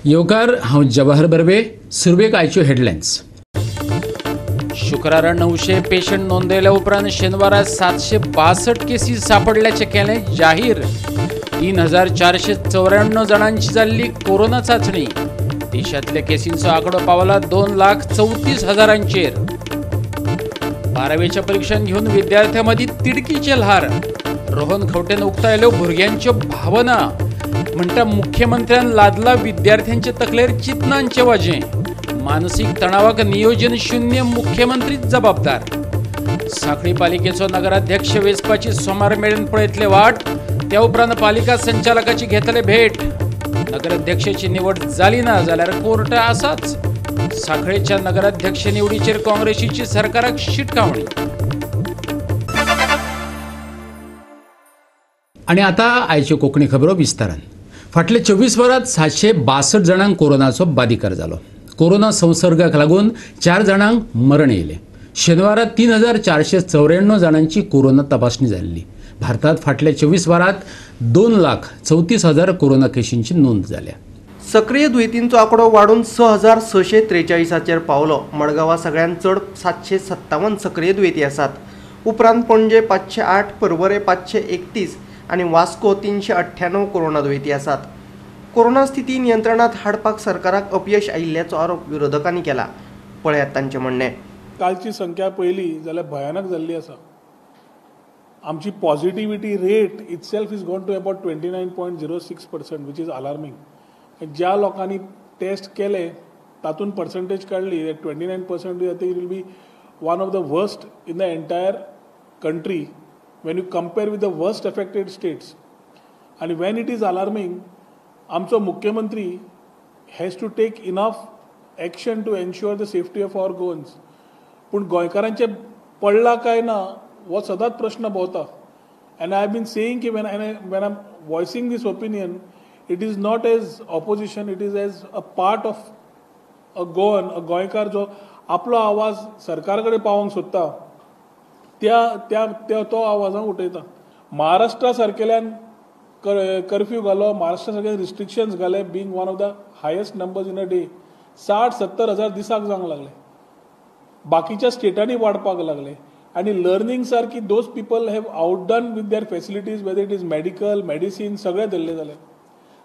येवकार, हांव जवाहर बर्वे. सुरवेक आयच्यो हेडलायन्स. शुक्रारा 900 पेशंट नोंदयल्या उपरांत शेनवारा 762 केसी सापडल्याचें केलें जाहीर. 3494 जाणांची जाल्ली कोरोना चाचणी. देशांतल्या केसींचो आंकडो पावला 2,34,000. बारावेच्या परिक्षां घेवन विद्यार्थ्यां मदीं तिडकीचें ल्हार. रोहन खंवटेन उक्तायल्यो भुरग्यांच्यो भावना. म्हणटा मुख्यमंत्र्यान लादला विद्यार्थ्यांचे तकलेर चिंतनांचें वजें. मानसीक तणावाक नियोजन शून्य मुख्यमंत्रीच जबाबदार. सांखळी पालिकेचो नगराध्यक्ष वेंचपाची सोमार मेरेन पळयतले वाट. त्या उपरांत पालिका संचालकाची घेतले भेट. नगराध्यक्षाची निवड जाली ना जाल्यार कोर्ट आसाच. सांखळेच्या नगराध्यक्ष निवडीचेर काँग्रेसीची सरकाराक शिटकावणी. आनी आतां आयच्यो कोंकणी खबरो विस्तारान. फाटले 24 वरांत 762 जाणांक कोरोनाचो बादिकार जालो. कोरोना संसर्गाक लागून 4 जाणांक मरण येयलें. शेनवारा 3494 जाणांची कोरोना तपासणी जाल्ली. भारतात फाटल्या 24 वरांत 2,34,000 कोरोना केशींची नोंद जाल्या. सक्रीय दुयेंतींचो आंकडो वाडून 6,643 पावलो. मडगांवां सगळ्यांत चड 757 सक्रीय दुयेंती आसात. उपरांत पणजे 508, पर्वरे 531 आनी वास्को 398 कोरोना दुयेंती आसात. कोरोना स्थिती नियंत्रणात हाडपाक सरकाराक अपयश आयिल्ल्याचो आरोप विरोधकांनी केला. पळयात तांचें म्हणणें. कालची संख्या पळयली जाल्यार भयानक जाल्ली आसा. आमची positivity rate itself is gone to about 29.06%, which is alarming. ज्या लोकांनी टेस्ट केले तातूंत पर्संटेज काडली 29%. I think it will be one of the worst in the entire country when you compare with the worst affected states. आनी when it is alarming, आमचो मुख्यमंत्री has to take enough action to ensure the safety of our Goans. पूण गोंयकारांचें पडलां काय ना हो सदांच प्रश्न भोंवता. And I have been saying की when I am voicing this opinion, it is not as opposition, it is as a part of a Goan, a गोंयकार जो आपलो आवाज सरकार कडेन पावोवंक सोदता त्या त्या त्या तो आवाज हांव उठयता. महाराष्ट्रा सारकेल्यान कर्फ्यू घालो, महाराष्ट्रा सारकेल्यान रिस्ट्रिक्शन्स घाले, being one of the highest numbers in a day. 60-70 हजार दिसाक जावंक लागले, बाकीच्या स्टेटांनी वाडपाक लागले. आनी लर्निंग सारकी those people have outdone with their facilities, whether it is medical, medicine सगळें धरलें जालें.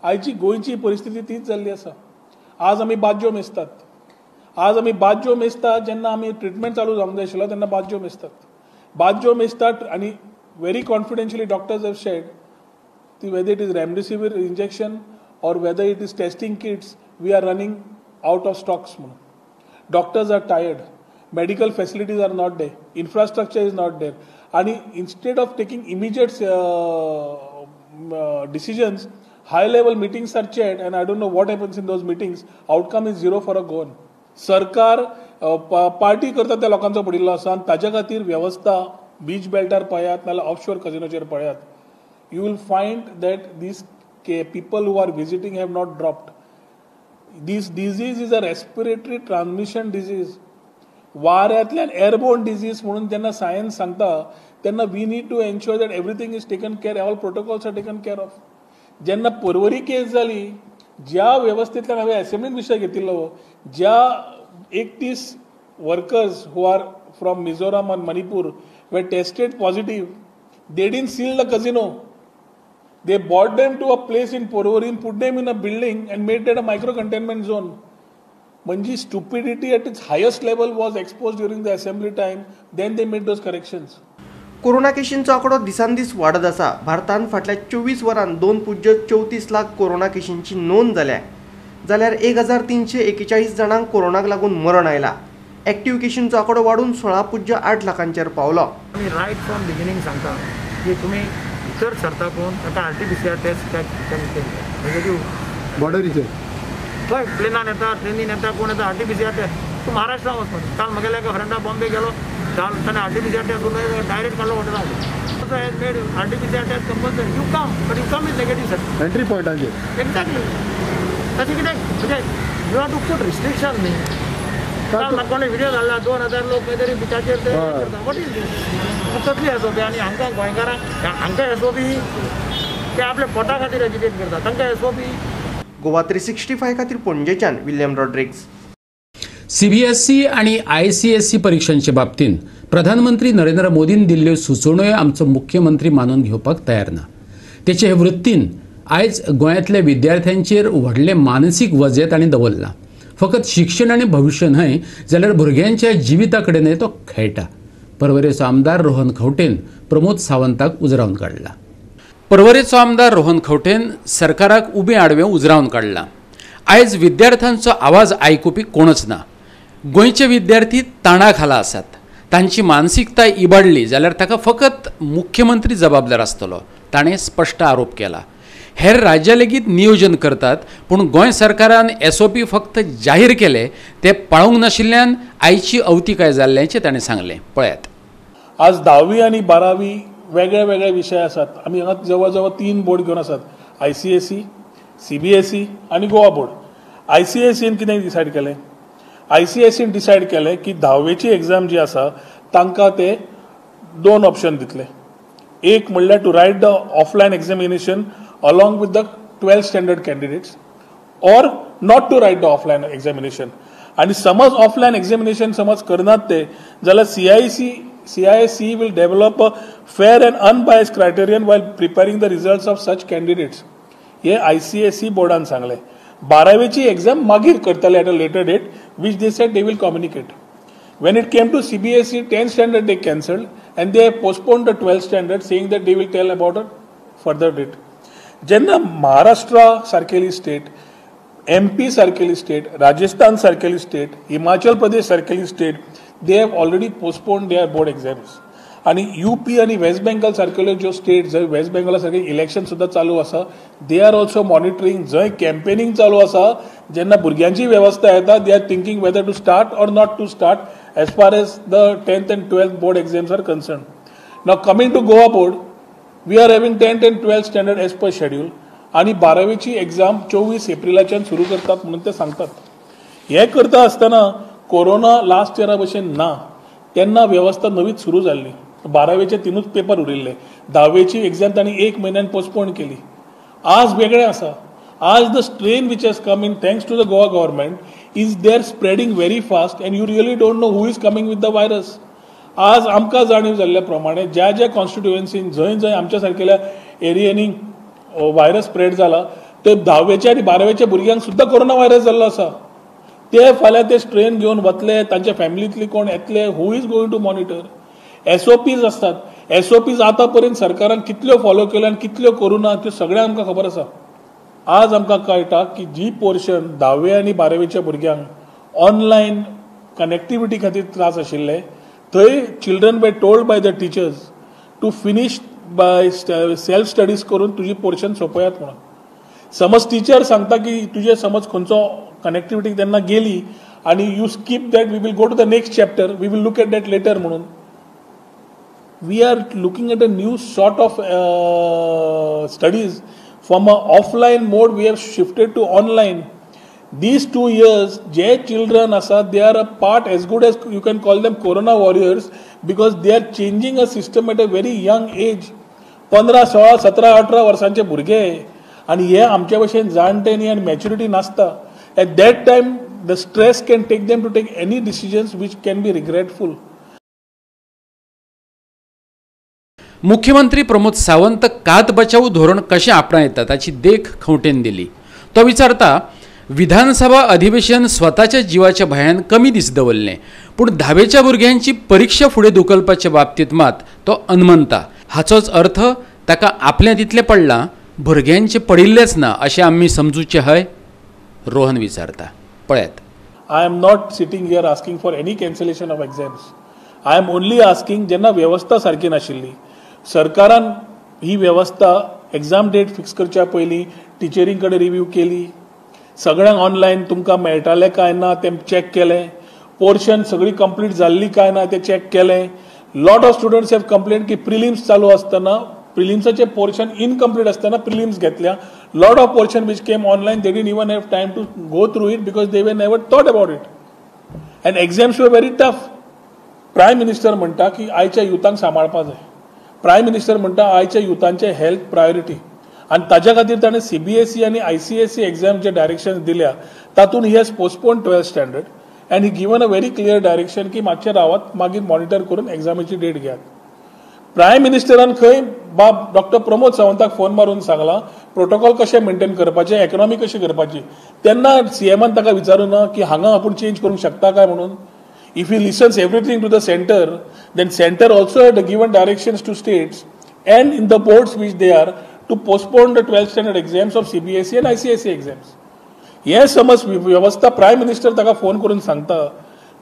आयची गोंयची परिस्थिती तीच जाल्ली आसा. आज आमी बाज्यो मेजतात, आज आमी बाज्यो मेजतात. जेन्ना आमी ट्रिटमेंट चालू जावंक जाय आशिल्लो तेन्ना बाज्यो मेजतात, बाज्यो मेजतात. आनी very confidentially doctors have said ती whether it is remdesivir injection or whether it is testing kits, we are running out of stocks म्हणून. Doctors are tired, medical facilities are not there, infrastructure is not there. आनी instead of taking immediate decisions, high level meetings are chaired and I don't know what happens in those meetings. Outcome is zero for a Goan. सरकार party करता त्या लोकांचो पडिल्लो आसा आनी ताच्या खातीर वेवस्था बीच बेल्टार पळयात नाजाल्यार ऑफशोर कजिनोचेर पळयात. You will find that these people who are visiting have not dropped. This disease is a respiratory transmission disease. वाऱ्यांतल्यान airborne disease म्हणून जेन्ना सायन्स सांगता तेन्ना we need to ensure that everything is taken care, all protocols are taken care of. जेन्ना पर्वरी केस जाली, ज्या वेवस्थेंतल्यान हांवें असेंब्लीन विशय घेतिल्लो, ज्या 31 workers who are from Mizoram and Manipur were tested positive, they didn't seal the casino. They brought them to a place in Porvorim, put them in a building and made that a micro containment zone. म्हणजे stupidity at its highest level was exposed during the assembly time. Then they made those corrections. Corona केशींचो आंकडो दिसान दीस वाडत आसा. भारतान फाटल्या 24 वरांत 2.34 lakh corona केशींची नोंद जाल्या, जाल्यार 1,341 जाणांक कोरोनाक लागून मरण आयला. एक्टिव्ह केशींचो आंकडो वाडून 16.8 लाखांचेर पावलो. आमी रायट फ्रॉम बिगिनींग सांगता की तुमी भितर सरता कोण ताका RT-PCR test negative बॉर्डरीचेर हय प्लेनान येता, ट्रेनीन येता, कोण येता RT-PCR test. तूं महाराष्ट्रान वचून काल म्हगेल्या एका फ्रेंडा बॉम्बे गेलो, काल ताणें RT-PCR test direct काडलो हॉटेलान. Has made RT-PCR test compulsory. You come, but you come with negative certificate. Entry पॉयंटाचेर exactly. तशें कित्याक म्हणजे you have to put restriction न्ही. काल म्हाका कोणें व्हिडियो घाडला 2,000 लोक खंय तरी बिचाचेर ते करता. What is these? कसली एसओपी? आनी हांकां गोंयकारांक हांकां एसओपी ते आपल्या पोटा खातीर एजिटेट करता, तांकां एसओपी. गोवा 365 खातीर पणजेच्यान विल्यम रॉड्रिग्स. सीबीएसई आनी आयसीएसई परिक्षांचे बाबतींत प्रधानमंत्री नरेंद्र मोदीन दिल्ल्यो सुचोवण्यो आमचो मुख्यमंत्री मानून घेवपाक तयार ना. तेचे हे वृत्तीन आयज गोंयांतल्या विद्यार्थ्यांचेर व्हडलें मानसीक वजें तांणी दवरलां. फकत शिक्षण आनी भविश्य न्हय जाल्यार भुरग्यांच्या जिविता कडेनय तो खेळटा. पर्वरेचो आमदार रोहन खंवटेन प्रमोद सावंताक उजरावन काडला. पर्वरेचो आमदार रोहन खंवटेन सरकाराक उबें आडवें उजरावन काडलां. आयज विद्यार्थ्यांचो आवाज आयकुपी कोणच ना. गोंयचे विद्यार्थी ताणा खाला आसात. तांची मानसिकता इबाडली जाल्यार ताका फकत मुख्यमंत्री जबाबदार आसतलो, ताणें स्पश्ट आरोप केला. हेर राज्यां लेगीत नियोजन करतात, पूण गोंय सरकारान एसओपी फक्त जाहीर केले ते पाळूंक नाशिल्ल्यान आयची अवतिकाय जाल्ल्याचें ताणें सांगलें. पळयात, आज 10वी आनी 12वी वेगळे वेगळे विशय आसात. आमी हांगा जवळ जवळ 3 बोर्ड घेवन आसात, आयसीएसई, सीबीएसई आनी गोवा बोर्ड. आयसीएसईन कितें डिसायड केलें? आयसीएसईन डिसायड केलें की 10वेची एग्जाम जी आसा तांकां ते 2 ऑप्शन दितले. एक म्हणल्यार to write the offline examination along with the 12th standard candidates, or not to write the offline examination. आनी समज ऑफलायन एग्जामिनेशन समज करनात ते जाल्यार CIC will develop a fair and unbiased criterion while preparing the results of such candidates. हे ICSE बोर्डान सांगलें. 12वेची exam मागीर करतले at a later date, which they said they will communicate. When it came to CBSE, 10th standard they cancelled and they postponed the 12th standard, saying that they will tell about a further date. जेन्ना महाराष्ट्रा सारकेली state, MP सारकेली state, Rajasthan सारकेली state, Himachal Pradesh सारकेली state, they have already postponed their board exams. आनी UP आनी West Bengal सारकेल्यो ज्यो state, जंय वेस्ट बेंगला सारके इलेक्शन सुद्दां चालू आसा, they are also monitoring. जंय कॅम्पेनिंग चालू आसा, जेन्ना भुरग्यांची वेवस्था येता, they are thinking whether to start or not to start as far as the 10th and 12th board exams are concerned. Now coming to Goa board, we are having 10th and 12th standard as per schedule आनी 12वेची exam 24 एप्रिलाच्यान सुरू करतात म्हणून ते सांगतात. हें करता आसतना corona last इयरा भशेन ना, तेन्ना वेवस्था नवीच सुरू जाल्ली. 12वेचे 3च पेपर उरिल्ले, 10वेची एग्जाम तांणी 1 म्हयन्यान पोस्टपोन केली. आज वेगळें आसा. आज the strain which has come in thanks to the Goa government is they are spreading very fast and you really don't know who is coming with the virus. आज आमकां जाणीव जाल्ल्या प्रमाणे ज्या ज्या कॉन्स्टिट्युएन्सीन जंय जंय आमच्या सारकेल्या एरियांनी व्हायरस स्प्रेड जाला, ते 10वेच्या आनी 12वेच्या भुरग्यांक सुद्दां कोरोना व्हायरस जाल्लो आसा. ते फाल्यां ते स्ट्रेन घेवन वतले, तांच्या फॅमिलींतली कोण येतले, who is going to monitor? SOPs आसतात. एसओपीज आतां पर्यंत सरकारान कितल्यो फॉलो केल्यो आनी कितल्यो करूं ना त्यो सगळें आमकां खबर आसा. आज आमकां कळटा की जी पोर्शन 10वे आनी 12वेच्या भुरग्यांक ऑनलायन कनेक्टिविटी खातीर त्रास आशिल्ले, थंय children were told by the teachers to finish by self studies करून तुजी पोर्शन सोंपयात म्हणून. समज टिचर सांगता की तुजे समज खंयचो कनेक्टिविटी तेन्ना गेली आनी you skip that, we will go to the next chapter, we will look at that later म्हणून. We are looking at a new sort of studies. From a offline mode we have shifted to online. These 2 years J children आसा, they are a part as good as you can call them corona warriors, because they are changing a system at a very young age. 15, 16, 17, 18 वर्सांचे भुरगे आनी हे आमचे भशेन जाणटे न्ही आनी मॅच्युरिटी नासता. At that time the stress can take them to take any decisions which can be regretful. मुख्यमंत्री प्रमोद सावंत कात बचाव धोरण कशें आपणायता ताची देख खंवटेन दिली. तो विचारता, विधानसभा अधिवेशन स्वताच्या जिवाच्या भंयान कमी दीस दवरलें, पूण 10वेच्या भुरग्यांची परिक्षा फुडें धुकलपाच्या बाबतींत मात तो अनमनता. हाचोच अर्थ ताका आपलें तितलें पडलां, भुरग्यांचें पडिल्लेंच ना अशें आमी समजूचें हय? रोहन विचारता. पळयात. I am not sitting here asking for any cancellation of exams. I am only asking, जेन्ना वेवस्था सारकी नाशिल्ली, सरकारान ही वेवस्था एग्जाम डेट फिक्स करच्या पयलीं टिचरीं कडेन रिव्यू केली, सगळ्यांक ऑनलायन तुमकां मेळटालें काय ना तें चॅक केलें, पोर्शन सगळी कंप्लीट जाल्ली काय ना तें चॅक केलें. Lot of students have complain की प्रिलिम्स चालू आसतना प्रिलिम्साचे पोर्शन इनकम्प्लीट आसतना प्रिलिम्स घेतल्या. Lot of portion which came online they didn't even have time to go through it because they were never thought about it and exams were very tough. Prime minister म्हणटा की आयच्या युथांक सांबाळपा जाय. Prime minister म्हणटा आयच्या युथांचे health priority. आनी ताज्या खातीर ताणें सीबीएसई आनी आयसीएसई एग्जाम जे डायरेक्शन दिल्या तातूंत he has postpone 12th standard and he given a very clear direction की मातशें रावात, मागीर मॉनिटर करून एग्जामीची डेट घेयात. प्रायम मिनिस्टरान खंय बाब डॉक्टर प्रमोद सावंताक फोन मारून सांगलां प्रोटोकॉल कशें मेंटेन करपाचें, इकॉनॉमी कशी करपाची. तेन्ना सीएमान ताका विचारूं ना की हांगा आपूण चेंज करूंक शकता काय म्हणून. If he listens everything to the centre then centre also had given directions to states and in the boards which they are to postpone the 12th standard exams of CBSE and ICSE exams. हे समज वेवस्था prime minister ताका phone करून सांगता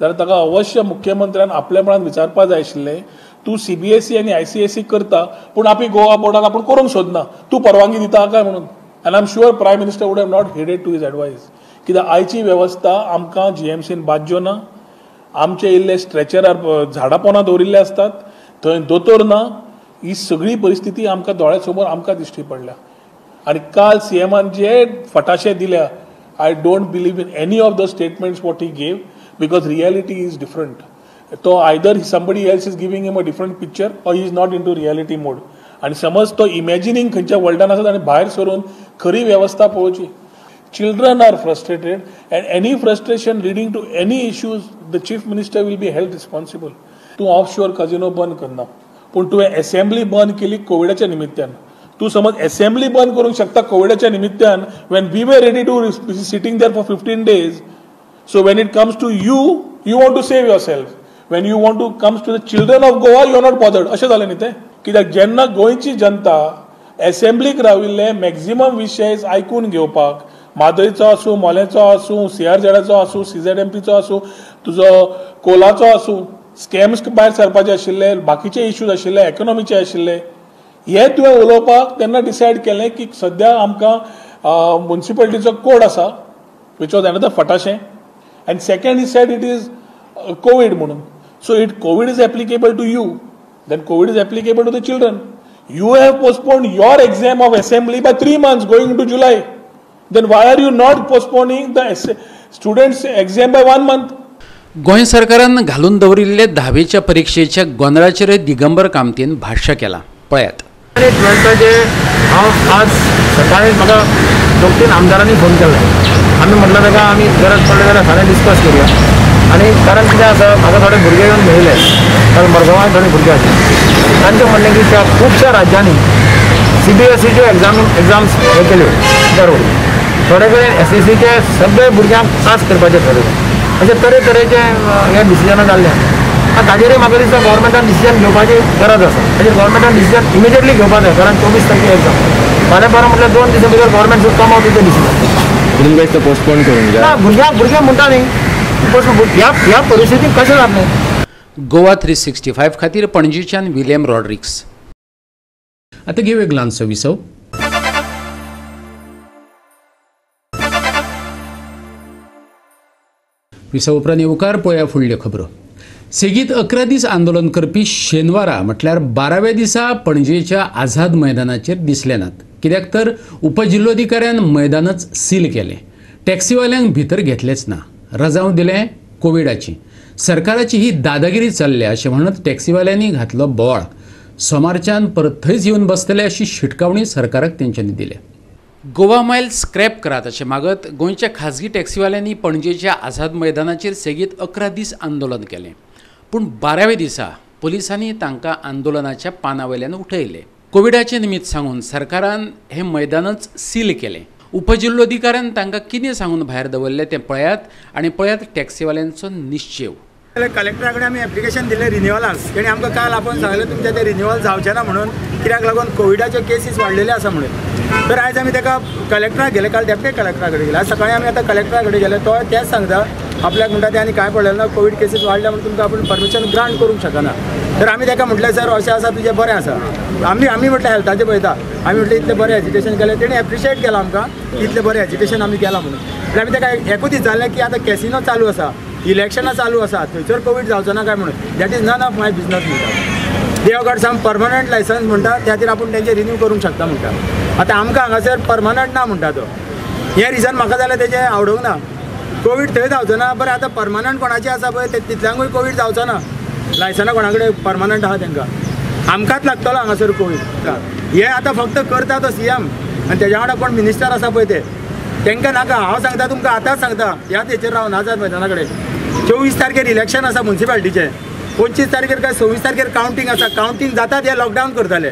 जाल्यार ताका अवश्य मुख्यमंत्र्यान आपल्या मनान विचारपाक जाय आशिल्लें, तूं सीबीएसई आनी आयसीएसई करता पूण आपी गोवा बोर्डाक आपूण करूंक सोदना, तूं परवानगी दिता काय म्हणून. And I am sure prime minister would have not heeded to his advice. कित्याक आयची वेवस्था आमकां जीएमसीन बाज्यो ना, आमचे इल्ले स्ट्रेचरार झाडां पोना दवरिल्ले आसतात, थंय दोतोर ना. ही सगळी परिस्थिती आमकां दोळ्या समोर आमकां दिश्टी पडल्या. आनी काल सीएमान जे फटाशे दिल्या, I don't believe in any of the statements what he gave because reality is different. तो either somebody else is giving him a different picture or he is not into reality mode. आनी समज तो इमॅजिनींग खंयच्या वर्ल्डान आसा आनी भायर सरून खरी वेवस्था पळोवची. Children are frustrated and any frustration leading to any issues the chief minister will be held responsible. तूं ऑफशोर कजिनो बंद करना पूण तुवें एसेंब्ली बंद केली कोविडाच्या निमित्तान. तूं समज एसेंब्ली बंद करूंक शकता कोविडाच्या निमित्तान when we were ready to sitting there for 15 days. So when it comes to you, you want to save yourself. When you want to comes to the children of Goa you are not bothered. अशें जालें न्ही तें. कित्याक जेन्ना गोंयची जनता एसेंब्लीक राविल्ले maximum विशय आयकून घेवपाक, म्हादयचो आसूं, मोल्याचो आसूं, सीआरझेडाचो आसूं, सीझेडएमपीचो आसूं, तुजो कोलाचो आसूं, स्कॅम्स भायर सरपाचे आशिल्ले, बाकीचे इश्यूज आशिल्ले, इकॉनॉमीचे आशिल्ले, हे तुवें उलोवपाक तेन्ना डिसायड केलें की सद्या आमकां म्युनिसिपालिटीचो कोड आसा which was another फटाशें. And second he said it is COVID म्हणून. So it COVID is applicable to you then COVID is applicable to the children. You have postponed your exam of assembly by 3 months going to July. Then why are you not postponing the students exam by 1 month? Goa सरकारान घालून दवरिल्ले धावेच्या परिक्षेच्या गोंदळाचेर दिगंबर कामतीन भाश्य केलां, पळयात. ट्वेल्थाचे हांव आज सकाळी म्हाका 2-3 आमदारांनी फोन केला. आमी म्हटलं ताका आमी गरज पडली जाल्यार फाल्यां डिस्कस करुया. आनी कारण कितें आसा, म्हाका थोडे भुरगे येवन मेळिल्ले, कारण मडगांवांत थोडे भुरगे आसा, तांचें म्हणणें की त्या खुबश्या राज्यांनी सीबीएसईच्यो एग्जाम्स हे केल्यो दरवरी, थोडे कडेन एसएससीचे सगळे भुरग्यांक पास करपाचें ठरयलें. अशे तरेतरेचे हे डिसिजनां जाल्ले आसा. ताजेरय म्हाका दिसता गव्हर्मेंटान डिसिजन घेवपाची गरज आसा. ताजेर गव्हर्मेंटान डिसिजन इमिजिएटली घेवपाक जाय, कारण 24 तारखेर एग्जाम, फाल्यां परवां म्हटल्यार 2 दिसां भितर government should come out with the decision. तुमकां दिसता पोस्टपोन करूंक जाय? ना, भुरग्यांक भुरगे म्हणटा न्ही ह्या ह्या परिस्थितीक कशें जातलें. गोवा 365 खातीर पणजीच्यान विलियम रॉड्रिक्स. आतां घेवया एक ल्हानसो विसव. विसव उपरांत येवकार पळया फुडल्यो खबरो. सेगीत 11 दीस आंदोलन करपी शेनवारा म्हटल्यार 12व्या दिसा पणजेच्या आझाद मैदानाचेर दिसले नात. कित्याक तर उपजिल्लोधिकाऱ्यान मैदानच सील केलें. टॅक्सीवाल्यांक भितर घेतलेच ना. रजांव दिलें कोविडाची. सरकाराची ही दादागिरी चल्ल्या अशें म्हणत टॅक्सीवाल्यांनी घातलो बोवाळ. सोमारच्यान परत थंयच येवन बसतले अशी शिटकावणी सरकाराक तेंच्यांनी दिल्या. गोवा मायल स्क्रॅप करात अशें मागत गोंयच्या खाजगी टॅक्सीवाल्यांनी पणजेच्या आझाद मैदानाचेर सेगीत 11 दीस आंदोलन केलें. पूण 12व्या दिसा पुलिसांनी तांकां आंदोलनाच्या पाना वयल्यान उठयले. कोविडाचें निमित्त सांगून सरकारान हें मैदानच सील केलें. उपजिल्लोधिकाऱ्यान तांकां कितें सांगून भायर दवरलें तें पळयात आनी पळयात टॅक्सीवाल्यांचो निश्चेव. कलेक्टरा कडेन आमी एप्लिकेशन दिल्लें रिन्युअलाक, तेणी आमकां काल आपोवन सांगलें तुमचें तें रिन्युअल जावचें ना म्हणून, कित्याक लागून कोविडाच्यो केसीस वाडलेल्यो आसा म्हणून. तर आयज आमी ताका कलेक्टराक गेले, काल डेप्युटी कलेक्टरा कडेन गेले, आज सकाळीं आमी आतां कलेक्टरा कडेन गेले. तो तेंच सांगता आपल्याक, म्हणटा तें आनी कांय पडलेलें ना, कोवीड केसीस वाडल्या म्हणून तुमकां आपूण परमिशन ग्रांट करूंक शकना. तर आमी ताका म्हटलें सर अशें आसा तुजें बरें आसा, आमी आमी म्हटलें हेल्थाचें पळयता, आमी म्हटलें इतलें बरें एजिटेशन केलें, तेणी एप्रिशिएट केलां आमकां, इतलें बरें एजिटेशन आमी केलां म्हणून. आमी ताका एकूच विचारलें की आतां कॅसिनो चालू आसा, इलेक्शनां चालू आसा, थंयसर कोवीड जावचो ना काय म्हणून. That is none of my business म्हणटा. They have got some permanent licence म्हणटा, त्या खातीर आपूण तेंचें रिन्यू करूंक शकता म्हणटा. आतां आमकां हांगासर परमनंट ना म्हणटा तो, हें रिजन म्हाका जाल्यार तेजें आवडूंक ना. कोवीड थंय जावचो ना, बरें आतां परमनंट कोणाचें आसा पळय तितल्यांकूय कोवीड जावचो ना, लायसनां कोणा कडेन परमनंट आसा तेंकां, आमकांच लागतलो हांगासर कोवीड. हें आतां फक्त करता तो सीएम, आनी तेज्या वांगडा कोण मिनिस्टर आसा पळय ते तांकां नाका. हांव सांगता तुमकां आतांच सांगता, ह्याच हेचेर रावन आझाद मैदाना कडेन 24 तारखेर इलेक्शन आसा मुन्सिपालिटीचें, 25 तारखेर काय 26 तारखेर कावंटींग आसा. कावंटींग जातात हे लॉकडावन करतले,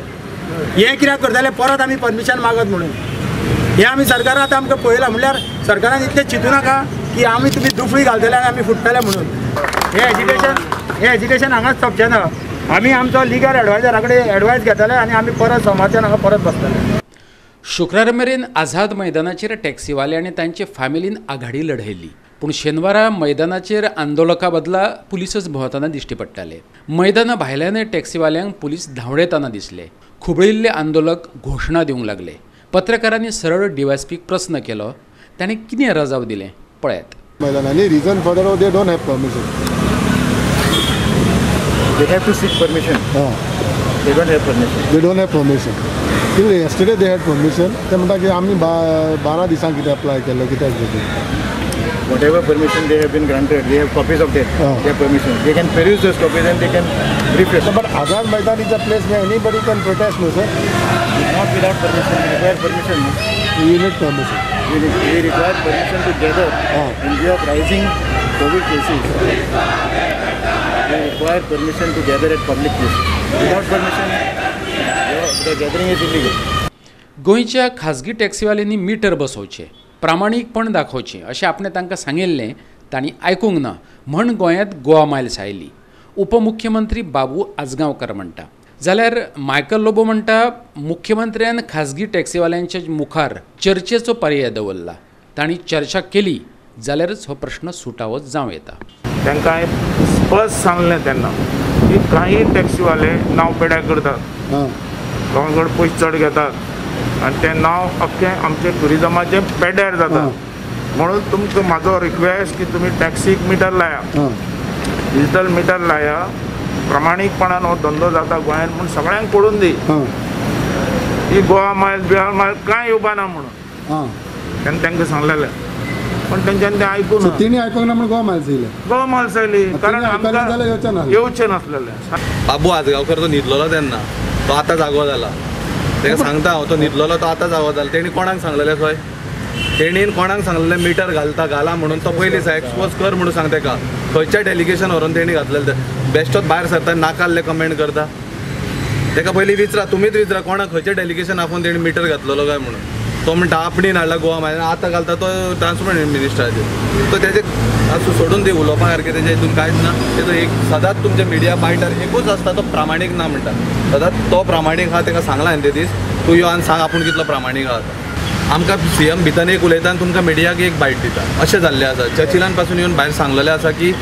हें कित्याक करतले परत आमी परमिशन मागत म्हणून. हें आमी सरकारान आतां आमकां पळयलां म्हणल्यार सरकारान इतलें चिंतू नाका की आमी तुमी दुफळी घालतले आनी आमी फुट्टले म्हणून. हें एजिटेशन हांगाच सोंपचें ना. आमी आमचो लिगल एडवायजरा कडेन एडवायस घेतले आनी आमी परत सोमारच्यान हांगा परत बसतले. शुक्रारा मेरेन आझाद मैदानाचेर टॅक्सीवाले आनी तांचे फॅमिलीन आघाडी लढयली, पूण शेनवारा मैदानाचेर आंदोलका बदला पुलिसच भोंवतना दिश्टी पडटाले. मैदाना भायल्यानय टॅक्सीवाल्यांक पुलीस धांवडेतना दिसले. खुबळिल्ले आंदोलक घोशणा दिवंक लागले. पत्रकारांनी सरळ डीवायएसपीक प्रस्न केलो, ताणें कितें रजाव दिलें पळयात. मैदानांनी reason for that they don't have permission. They have to seek permission. They don't have permission. They don't have permission. Yesterday they had permission. ते म्हणटा की आमी 12 दिसांक कितें अप्लाय केल्लो कित्याक जाता. Whatever permission they have been granted, they have copies of their permission. They can peruse those copies and they can refresh. So, but Azad Maidan is a place where anybody can protest, no sir? Not without permission. We require permission. No? You need permission. We require permission to gather in view of rising COVID cases. We require permission to gather at public places. Without permission, the gathering is illegal. गोंयच्या खाजगी टॅक्सीवाल्यांनी metre बसोवचें, प्रामाणीकपण दाखोवचें अशें आपणें तांकां सांगिल्लें, तांणी आयकूंक ना म्हण गोंयांत गोवा मायल्स आयली. उपमुख्यमंत्री बाबू आजगांवकर म्हणटा, जाल्यार मायकल लोबो म्हणटा मुख्यमंत्र्यान खाजगी टॅक्सीवाल्यांच्या मुखार चर्चेचो पर्याय दवरला, तांणी चर्चा केली जाल्यारच हो प्रश्न सुटावो जावं येता. तांकां हांवें स्पश्ट सांगलें तेन्ना की कांय टॅक्सीवाले नांव पेड्यार करतात, लोकां कडेन पयशे चड घेतात आनी तें नांव अख्खें आमचें ट्युरिजमाचें पेड्यार जाता. म्हणून तुमकां म्हाजो रिक्वेस्ट की तुमी टॅक्सीक मिटर लाया, डिजिटल मिटर लाया, प्रामाणीकपणान हो धंदो जाता गोंयांत म्हूण सगळ्यांक पडून दी. ही गोवा मायल बिहार मायल कांय येवपा ना म्हणून तेन्ना तांकां सांगलेलें, पण तेंच्यांनी तें आयकूंक ना. तेणी आयकूंक ना म्हूण गोवा मायल्स येयले, गोवा मायल्स आयली कारण आमकां येवचें नासलेलें. बाबू आजगांवकर तो न्हिदलेलो तेन्ना, तो आतां जागो जाला. ताका सांगता हांव, तो न्हिदलेलो तो आतां जागो जाला. तेणी कोणाक सांगलेलें खंय, तेणीन कोणाक सांगलेलें मिटर घालता घाला म्हणून, तो पयलीं एक्सपोज कर म्हणून सांग ताका. खंयच्या डेलिगेशन व्हरून तेणी घातलेलें तें बेश्टोच भायर सरता नाकाल्ले कमेंट करता. ताका पयलीं विचरा, तुमीच विचरा कोणाक खंयचें डेलिगेशन आपोवन तेणी मिटर घातलेलो काय म्हणून. तो म्हणटा आपणेन हाडला गोवा मायल्स, आतां घालता तो ट्रान्सपोर्ट मिनिस्टराचेर. तो तेजे आसूं सोडून दी, उलोवपा सारकें तेजे हितून कांयच ना. तेजो एक सदांच तुमच्या मिडिया पायटार एकूच आसता, तो प्रामाणीक ना म्हणटा. सदांच तो प्रामाणीक आहा, ताका सांगलां हांवें ते दीस, तूं यो आनी सांग आपूण कितलो प्रामाणीक आहा. आमकां सी एम भितर एक उलयता आनी तुमकां मिडियाक एक बायट दिता, अशें जाल्लें आसा. चर्चिलान पासून येवन भायर सांगलेलें आसा की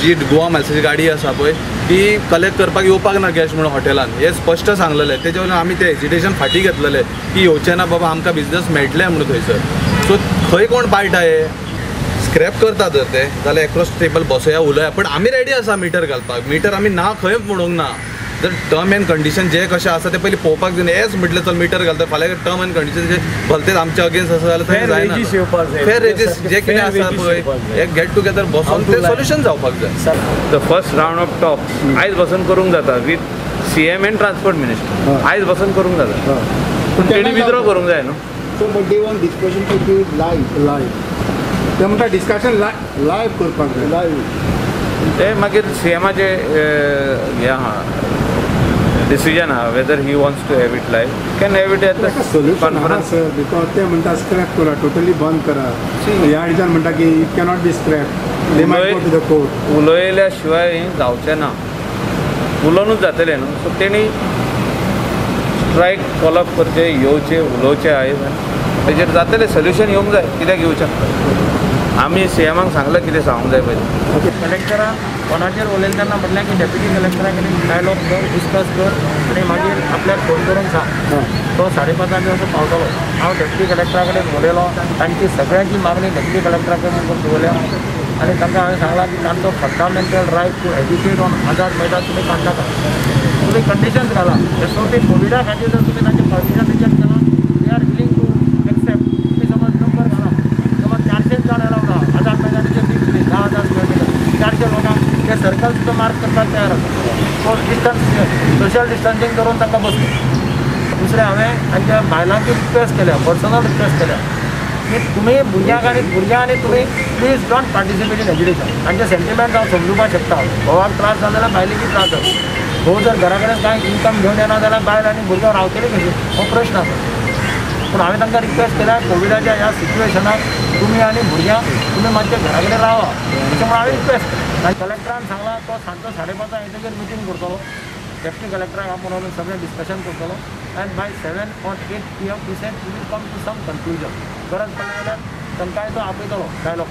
जी गोवा मायल्साची गाडी आसा पळय ती कलेक्ट करपाक येवपाक ना कॅश म्हणून हॉटेलान, हें स्पश्ट सांगलेलें. तेजे वयल्यान आमी तें हेजिटेशन फाटीं घेतलेलें की येवचें ना बाबा, आमकां बिजनस मेळटलें म्हणून थंयसर. सो खंय कोण पायटा हे स्क्रॅप करता जर ते जाल्यार एक्रॉस टेबल बसोया उलोवया, पण आमी रेडी आसा मिटर घालपाक. मिटर आमी ना खंय म्हणूंक ना. जर टर्म एंड कंडिशन जे कशें आसा तें पयलीं पळोवपाक जाय. हेच म्हटलें चल मिटर घालता, फाल्यां टर्म एंड कंडिशन जे भलतेच आमच्या अगेन्स्ट आसा जाल्यार थंय जायना. फेर रेजीस जे कितें आसा पळय एक गेट टुगेदर बसून तें सोल्युशन जावपाक जाय. The first round of talks आयज बसून करूंक जाता with C M and transport minister, आयज बसून करूंक जाता, पूण तेणी विद्रो करूंक जाय न्हू. So but they want discussion to be live, live ते म्हणटा डिस्कशन लायव्ह करपाक जाय, लायव्ह ते मागीर सी एमाचे हें आहा डिसिजन आहा whether he wants to have it live, can have it at the conference. Sir because ते म्हणटा स्क्रॅप करा, टोटली बंद करा. ह्या हाडच्यान म्हणटा की it cannot be scrap, they might go to the court. उलयल्या शिवाय हें जावचें ना, उलोवनूच जातलें न्हू. सो तेणी स्ट्रायक कॉल अप करचें, येवचें, उलोवचें आयज तेजेर जातलें सोल्युशन येवंक जाय. कित्याक येवचें आमी सी एमाक सांगलां कितें सांगूंक जाय पयलीं. कलेक्टरान फोनाचेर उलयता तेन्ना म्हटलें की डेप्युटी कलेक्टरा कडेन डायलॉग कर, डिस्कस कर आनी मागीर आपल्याक फोन करून सांग. तो 5:30 असो पावतलो. हांव डेप्युटी कलेक्टरा कडेन उलयलो, तांची सगळ्यांची मागणी डेप्युटी कलेक्टरा कडेन दवरल्या आनी तांकां हांवें सांगलां की तांचो fundamental right to agitate on Azad Maidan तुमी काडनाका, तुमी कंडिशन्स घाला. एस ओ पी कोविडा खातीर जर तुमी तांचें परमिशन रिजेक्ट केलां, they are willing to accept. तुमी समज नंबर घाला, समज 400 जाण अलावड आहा आझाद मैदानाचेर, 10,000 स्क्वेअर मिटर 400 लोकांक ते सर्कल सुद्दां मार्क करपाक तयार आसा. सो डिस्टन्स, सोशल डिस्टन्सिंग करून तांकां बसलो. दुसरें हांवें तांच्या बायलांक रिक्वेस्ट केल्या, पर्सनल रिक्वेस्ट केल्या की तुमी भुरग्यांक आनी भुरग्यां आनी तुमी please don't participate in agitation. तांचे सेंटिमेंट हांव समजुपाक शकता. घोवाक त्रास जालो जाल्यार बायलेकूय त्रास जाता. घोव जर घरा कडेन कांय इन्कम घेवन येना जाल्यार बायल आनी भुरगो रावतली कशी, हो प्रश्न आसा. पूण हांवें तांकां रिक्वेस्ट केल्या कोविडाच्या ह्या सिच्युएशनाक तुमी आनी भुरग्यां तुमी मातशे घरा कडेन रावा अशें म्हणून हांवें रिक्वेस्ट केलें. आनी कलेक्टरान सांगलां तो सांजचो 5:30 येतकीर मिटींग करतलो, डेप्टी कलेक्टराक आपोवन सगळें डिस्कशन करतलो आनी by 7 or 8 PM he said we will come to some conclusion. गरज पडली जाल्यार तांकांय तो आपयतलो डायलॉग.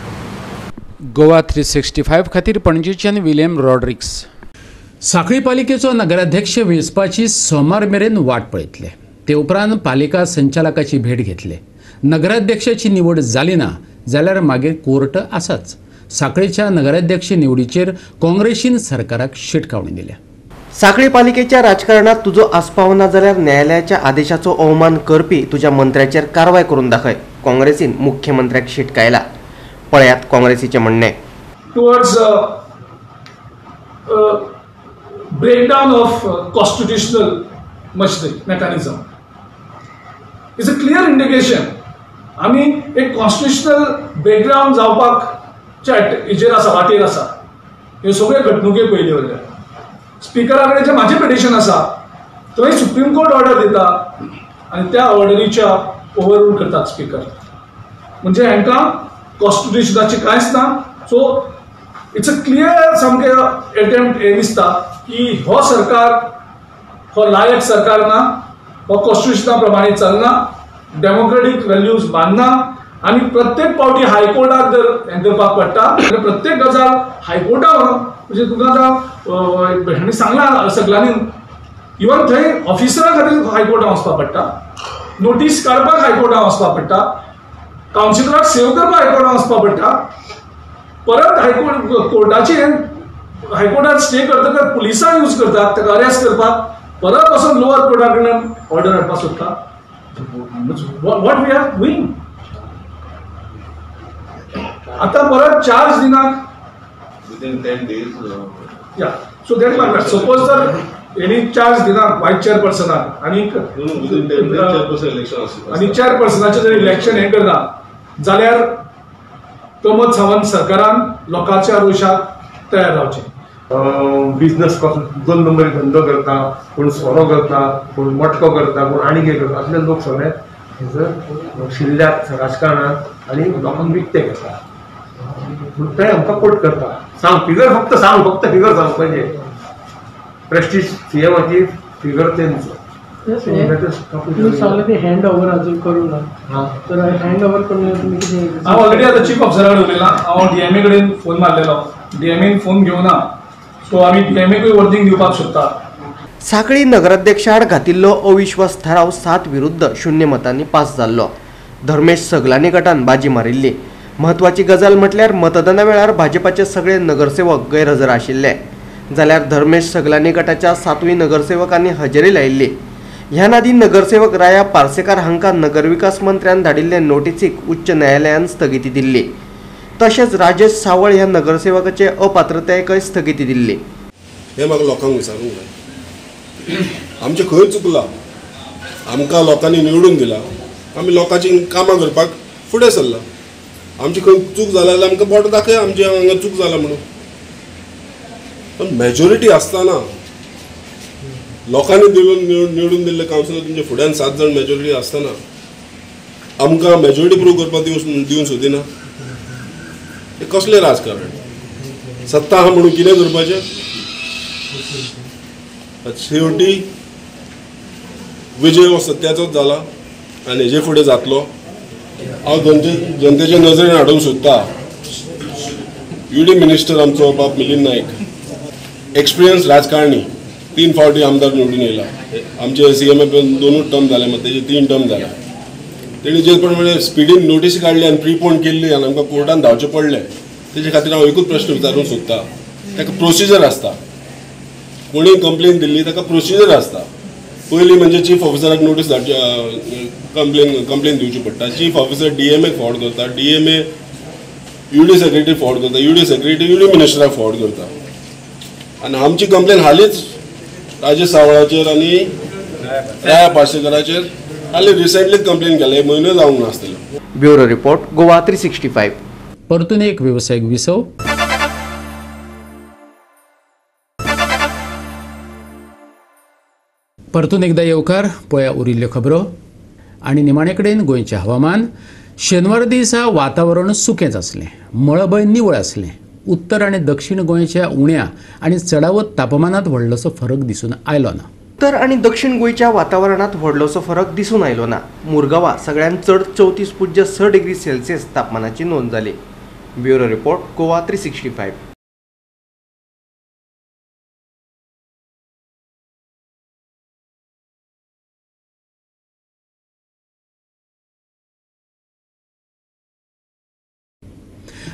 गोवा 365 खातीर पणजेच्यान विलियम रॉड्रिक्स. सांखळी पालिकेचो नगराध्यक्ष वेंचपाची सोमार मेरेन वाट पळयतले. ते उपरांत पालिका संचालकाची भेट घेतले. नगराध्यक्षाची निवड जाली ना जाल्यार मागीर कोर्ट आसाच. सांखळीच्या नगराध्यक्ष निवडीचेर काँग्रेसीन सरकाराक शिटकावणी दिल्या. सांखळी पालिकेच्या राजकारणात तुजो आस्पाव ना जाल्यार न्यायालयाच्या आदेशाचो अवमान करपी तुज्या मंत्र्याचेर कारवाय करून दाखय, काँग्रेसीन मुख्यमंत्र्याक शिटकायला. पळयात काँग्रेसीचें म्हणणें. Towards breakdown of constitutional machinery mechanism is a clear indication. आमी एक कॉन्स्टिट्युशनल ब्रेकडावन जावपाक हेजेर आसा, वाटेर आसा. ह्यो सगळ्यो घडणुके पयल्यो वयल्यान स्पिकरा कडेन जें म्हाजें पिटिशन आसा थंय सुप्रीम कोर्ट ऑर्डर दिता आनी त्या ऑर्डरीच्या ओवररूल करतात स्पिकर. म्हणजे हांकां कॉन्स्टिट्युशनाची कांयच ना. सो it's a clear सामकें एटेम्प्ट हें दिसता की हो सरकार हो लायक सरकार ना, हो कॉन्स्टिट्युशना प्रमाणे चलना, डेमोक्रेटीक व्हॅल्यूज मानना आनी प्रत्येक पावटी हायकोर्टाक जर हें करपाक पडटा जाल्यार प्रत्येक गजाल हायकोर्टा व्हरोन म्हणजे तुका आतां हांणी सांगलां सगळ्यांनी, इवन थंय ऑफिसरा खातीर हायकोर्टान वचपाक पडटा, नोटीस काडपाक हायकोर्टान वचपाक पडटा, कावन्सिलराक सेव करपाक हायकोर्टान वचपाक पडटा, परत हायकोर्ट कोर्टाचे हायकोर्टान स्टे करतकच पुलिसां यूज करतात ताका अरेस्ट करपाक, परत वचून लोअर कोर्टा कडल्यान ऑर्डर हाडपाक सोदता. What we are doing? आतां परत चार्ज दिना within 10 days. Yeah, so that my suppose जर हेणी चार्ज दिना वायस चेअरपर्सनाक आनी आनी चेअरपर्सनाचें जर इलेक्शन हें करना जाल्यार प्रमोद सावंत सरकारान लोकांच्या रोशाक तयार रावचें. बिजनस दोन नंबरी धंदो करता, कोण सोरो करता, कोण मटको करता, कोण आनी कितें करता, असले लोक सगळे थंयसर शिल्ल्यात राजकारणांत आनी लोकांक विकते घेता. पूण ते आमकां कोट करता. सांग फिगर, फक्त सांग, फक्त फिगर सांगपाचें. प्रेस्टीज सीएमाची फिगर तेंचो. सांगलें ते हँड ओवर अजून करूं ना, तर हँड ओवर करून तुमी कितें? हांव ऑलरेडी आतां चीफ ऑफिसरा कडेन उलयलां. हांव डीएमए कडेन फोन मारलेलो, डीएमएन फोन घेवना, सो आमी डीएमएकूय वर्दींग दिवपाक सोदता. सांखळी नगराध्यक्षाआड घातिल्लो अविश्वास थाराव 7-0 मतांनी पास जाल्लो. धर्मेश सगलानी गटान बाजी मारिल्ली. म्हत्वाची गजाल म्हटल्यार मतदाना वेळार भाजपाचे सगळे नगरसेवक गैरहजर आशिल्ले, जाल्यार धर्मेश सगलानी गटाच्या 7वी नगरसेवकांनी हजेरी लायिल्ली. ह्या नादी नगरसेवक राया पार्सेकार हांकां नगरविकास मंत्र्यान धाडिल्ले नोटीसीक उच्च न्यायालयान स्थगिती दिल्ली. तशेंच राजेश सावळ ह्या नगरसेवकाचे अपात्रतायेकय स्थगिती दिल्ली. हें म्हाका लोकांक विचारूंक जाय, आमचें खंय चुकलां? आमकां लोकांनी निवडून दिला, आमी लोकांची कामां करपाक फुडें सरला. आमची खंय चूक जाल्या जाल्यार आमकां बोट दाखय आमची हांगा चूक जाला म्हणून. पण मेजॉरिटी आसतना लोकांनी निवडून दिल्ले कावन्सिलर तुमच्या फुड्यान 7 जाण मेजॉरिटी आसतना आमकां मेजॉरिटी प्रूव करपाक दिवन सोदिना. हें कसलें राजकारण? सत्ता आहा म्हणून कितें करपाचें? शेवटी विजय हो सत्याचोच जाला आनी हेजे फुडें जातलो. हांव जनतेच्या नजरेन हाडूंक सोदता, युडी मिनिस्टर आमचो बाब मिलिंद नायक एक्सपिरियन्स राजकारणी, 3 फावटी आमदार निवडून येयला. आमचे सी एम ए 2 टर्म जाले, मात तेजे 3 टर्म जाले. तेणी जे प्रमाणे स्पिडीन नोटीस काडली आनी प्रिपोन केल्ली आनी आमकां कोर्टान धांवचें पडलें, तेजे खातीर हांव एकूच प्रश्न विचारूंक सोदता, ताका प्रोसिजर आसता. कोणी कंप्लेन दिल्ली ताका प्रोसिजर आसता. पयलीं म्हणजे चीफ ऑफिसराक नोटीस धाडची, कंप्लेन दिवची पडटा. चीफ ऑफिसर डीएमएक फॉरवर्ड करता, डीएमए युडी सेक्रेटरी फॉरवर्ड करता, युडी सेक्रेटरी युडी मिनिस्टराक फॉरवर्ड करता. आनी आमची कंप्लेन हालींच राजेश सावळाचेर आनी राया पार्सेकराचेर हाली रिसेंटलीच कंप्लेन केले, म्हयनो जावंक नासतलो. Bureau report, Goa 365. परतून एक वेवसायीक विसव. परतून एकदा येवकार. पळया उरिल्ल्यो खबरो. आनी निमाणे कडेन गोंयचें हवामान. शेनवार दिसा वातावरण सुकेंच आसलें, मळबय निवळ आसलें. उत्तर आनी दक्षिण गोंयच्या उण्या आनी चडावत तापमानांत व्हडलोसो फरक दिसून आयलो ना. उत्तर आनी दक्षिण गोंयच्या वातावरणांत व्हडलोसो फरक दिसून आयलो ना. मुरगांवा सगळ्यांत चड 34.6 डिग्री सेल्सियस तापमानाची नोंद जाली. Bureau report, Goa 365.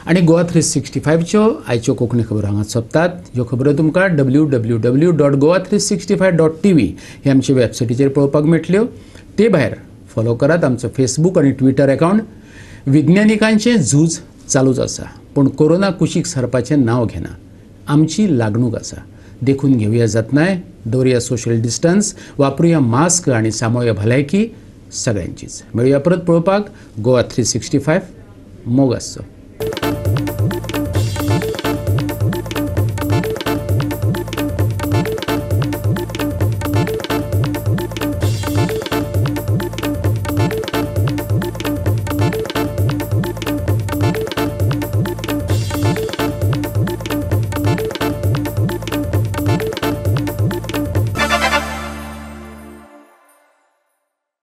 आनी गोवा 365च्यो आयच्यो कोंकणी खबरो हांगा सोंपतात. ह्यो खबरो तुमकां www.goa365.tv हे आमचे वेबसायटीचेर पळोवपाक मेळटल्यो. ते भायर फॉलो करात आमचो फेसबूक आनी ट्विटर अकावंट. विज्ञानिकांचें झूज चालूच आसा, पूण कोरोना कुशीक सरपाचें नांव घेना. आमची लागणूक आसा, देखून घेवया जतनाय, दवरुया सोशल डिस्टन्स, वापरुया मास्क आनी सांबाळुया भलायकी सगळ्यांचीच. मेळुया परत पळोवपाक गोवा 365. मोग आसचो.